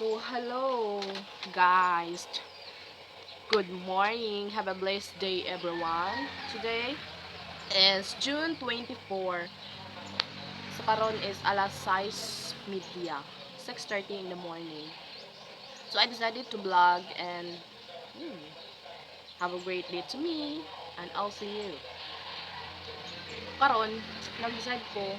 So, hello guys. Good morning. Have a blessed day, everyone. Today is June 24. So, karon is alas 6:30, 6:30 in the morning. So, I decided to vlog and have a great day to me and I'll see you. Karon, nag-decide ko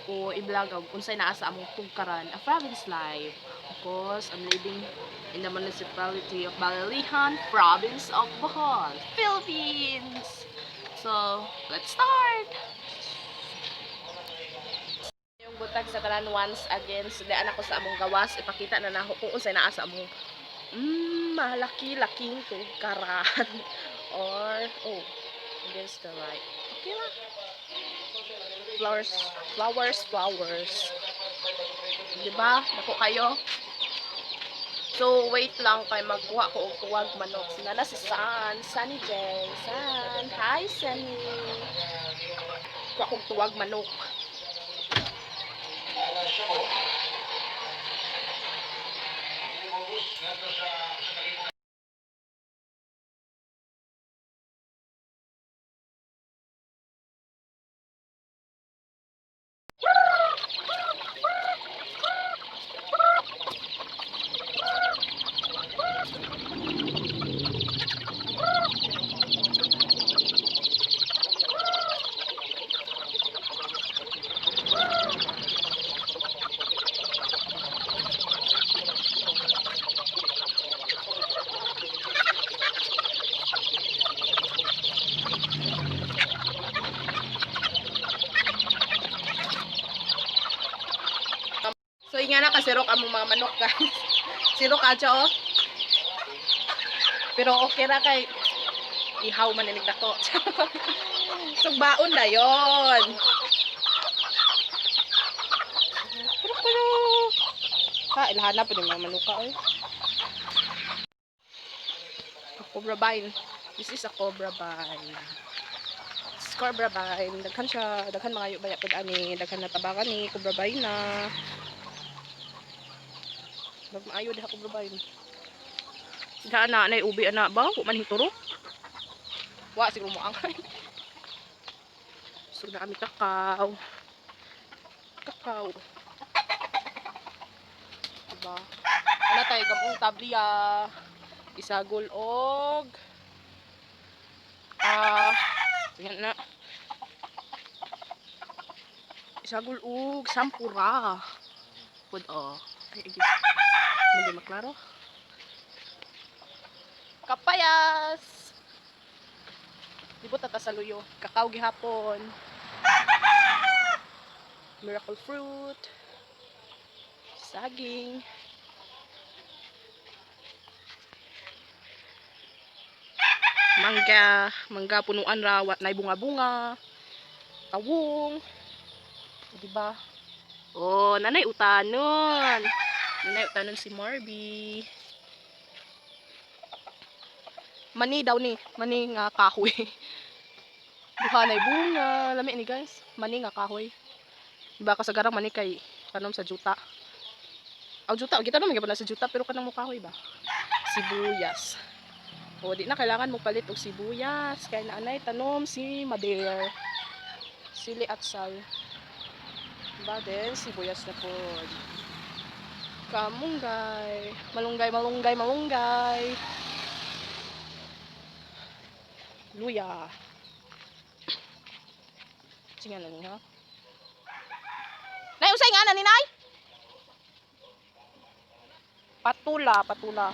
ko i-vlog og unsay naa sa among tugkaran, a province life. Of course, I'm living in the municipality of Balilihan, province of Bohol, Philippines. So, let's start! Yung butag sa tanan once again, so daan ako sa among gawas, ipakita na nako kung unsay naa sa among malaki-laking tugkaran. Or, oh, against the light. Okay lang. Flowers, flowers, flowers. Di ba? Dako kayo. So, wait lang kay magkuha ko og tuwag manok. Nana si San, Sunny J. San. Hi, Sunny. Kuha kog tuwag manok. So, inga na kasirok among mga manok, guys. Sirok adyo, oh. Pero okay ra kay ihaw man inig dako. So, baon na yon. Pero pero ha, ilahana pa ni mga manuka oy. A cobra vine. This is a cobra vine. It's cobra vine. Daghan siya, daghan mga baya pud ani, daghan na tabakan ni cobra vine na. Magmaayo diha cobra vine. Diha na nay ubi ana ba? Wa man hituro. Wa siguro mo angay. So na kami kakao. Kakao. Diba? Ana tayo gamong tabliya. Isagol og sige na. Isagol og sampura. Pud oh. Ay, ay, hindi maklaro. Kapayas! Libot na ta sa luyo. Kakao gihapon. Miracle fruit. Saging. Mangga. Mangga punuan ra. Wat nay bunga-bunga. Kawong. Diba? Oh, nanay utanon. Nanay utanon si Marby. Mani daw ni, mani nga kahoy. Duha nay bunga, lami ni guys. Mani nga kahoy. Diba kasagaran mani kay tanom sa juta. Aw juta, gitanom man gyud na sa juta pero kanang mo kahoy ba? Sibuyas. O di na kailangan mo palit og sibuyas kay naanay tanom si Mader. Sili at sal. Diba then sibuyas na pod. Kamunggay, malunggay, malunggay, malunggay. Luya. Sige na niya. Nay, usay nga na ni Nay? Patula, patula.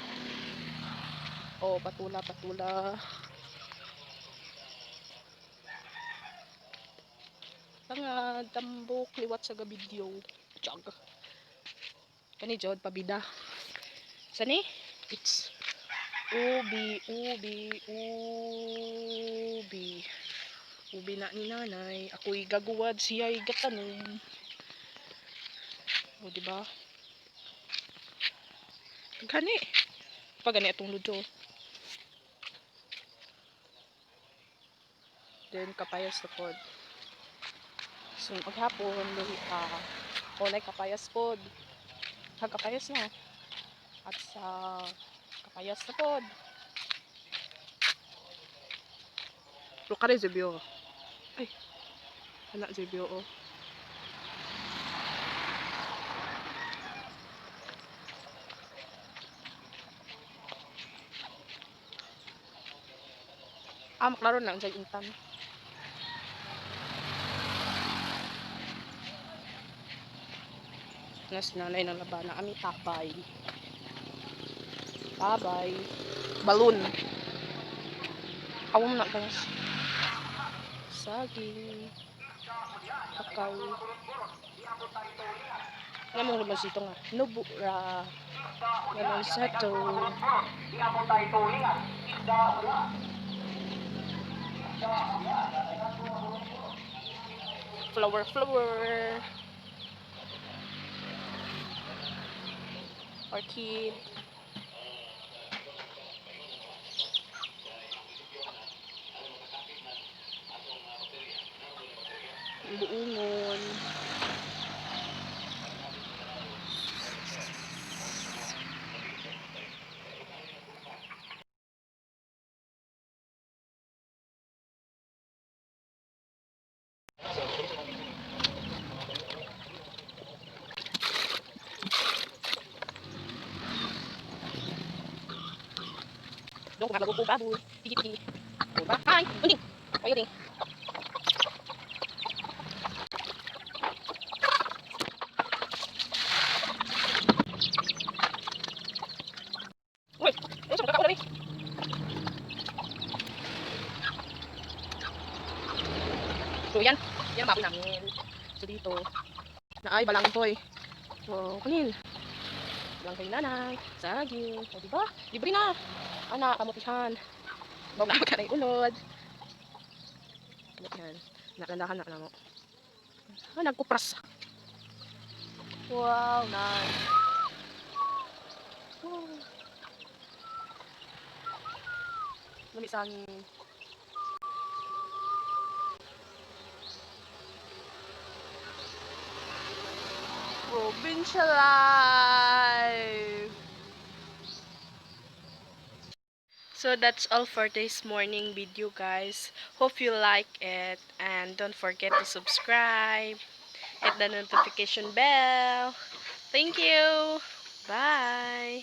Oh, patula, patula. Tanga, tambok, liwat sa video. Jog. Kani jod, pabida. Sani? It's ubi, ubi, ubi. Ubi na ni nanay. Ako'y gaguwad, siya'y gatanom. O, diba? Gani. Pag gani atong ludo. Then, kapayas na pod. So, maghapon, luhi ka. O, nay kapayas pod. Kapayas na. At sa kapayas na pod. Pero kare Zebio. Ay. Ana Zebio oh. Ah, maklaro na unsay intan. Nas nanay ng labana ami tabay. Tabay. Balon. Awom na, guys. Saging. Kakao. Nga mong naman sito nga. Nubura. Ganon sa to. Flower, flower. Orchid. Buungon. Doon ko ko baboy. Pigi pigi. Hi, unding. Ayo ding. Uy, ano sa magkakaon na? So yan, yan ang baboy namin. So dito, na ay balanghoy. So, kunin. Balanghoy nanay, saging. O, diba? Libre na. Ana, kamutihan. Bago na magkanay unod. Kamutihan. Nakandahan na mo. Ah, nagkupras. Wow, nice. Wow. Lami sa hangin. Provincial life! So that's all for this morning video, guys. Hope you like it and don't forget to subscribe. Hit the notification bell. Thank you. Bye.